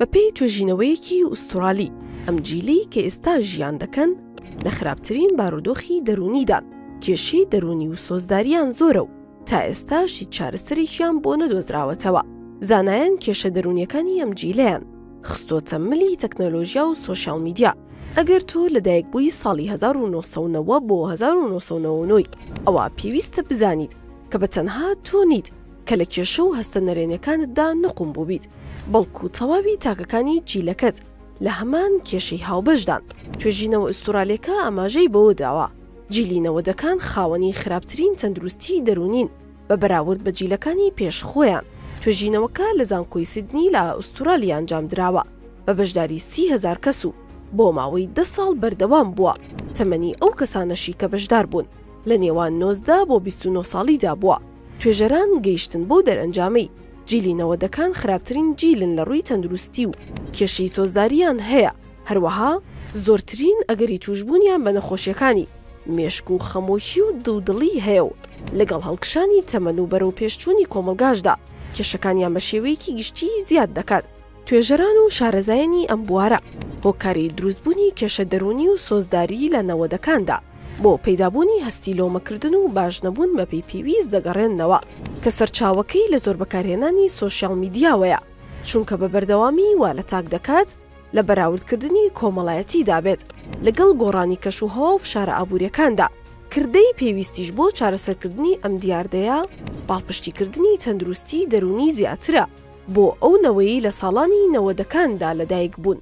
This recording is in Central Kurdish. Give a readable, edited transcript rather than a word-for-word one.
بەپێی توێژینەوەیەکی ئوسترالی، ئەم جیلەی کە ئێستا ژیان دەکەن لە خراپترین بارودۆخی دەروونیدان، کێشەی دەروونی و سۆزدارییان زۆرە و تا ئێستاش هیچ چارەسەرێکیان بۆ نەدۆزراوەتەوە. زانایان کێشە دەروونییەکانی ئەم جیلەیان خستۆتە ملی تەکنەلۆژیا و سۆشیال میدیا. ئەگەر تۆ لەدایکبووی ساڵی 1990 بۆ 1999 ی، ئەوا پێویستە بزانیت کە بە تەنها تۆ نیت کە لە کێشە و هەستە نەرێنیەکانتدا نوقم بووبیت، بەڵکو تەواوی تاکەکانی جیلەکەت لە هەمان کێشەی هاوبەشدان. توێژینەوە ئوستورالیەکە ئاماژەی بەوە داوە، جیلی نەوەدەکان خاوەنی خراپترین تەندروستیی دەروونین بە بەراورد بە جیلەکانی پێش خۆیان. توێژینەوەکە لە زانکۆی سیدنی لە ئوسترالیا ئەنجامدراوە بە بەشداری 30,000 کەس و بۆ ماوەی دە ساڵ بەردەوام بووە، تەمەنی ئەو کەسانەشی کە بەشدار بوون لە نێوان 19 بۆ 29 ساڵیدا بووە. توێژەران گەیشتن بەو دەرئەنجامەی جیلی نەوەدەکان خراپترین جیلن لە ڕووی تەندروستی و کێشەی سۆزدارییان هەیە، هەروەها زۆرترین ئەگەری تووشبوونیان بە نەخۆشیەکانی مێشک و خەمۆکی و دوودڵی هەیە و لەگەڵ هەڵکشانی تەمەن و بەرەوپێشچوونی کۆمەڵگاشدا کێشەکانیان بە شێوەیەکی گشتی زیاد دەکات. توێژەران و شارەزایانی ئەم بوارە هۆکاری دروستبوونی کێشە دەروونی و سۆزداری لە نەوەدەکاندا بۆ پەیدابوونی هەستی لۆمەکردن و باش نەبوون بەپێی پێویست دەگەڕێننەوە کە سەرچاوەکەی لە زۆر بەکارهێنانی سۆشیاڵ میدیاوەیە چونکە بە بەردەوامی وا لە تاک دەکات لە بەراوردکردنی کۆمەڵایەتیدا بێت لەگەڵ گۆڕانی کەشوهەوا و فشارە ئابوورییەکاندا، کردەی پێویستیش بۆ چارەسەرکردنی ئەم دیاردەیە پاڵپشتیکردنی تەندروستی دەروونی زیاترە بۆ ئەو نەوەیەی لە ساڵانی نەوەدەکاندا لەدایکبوون.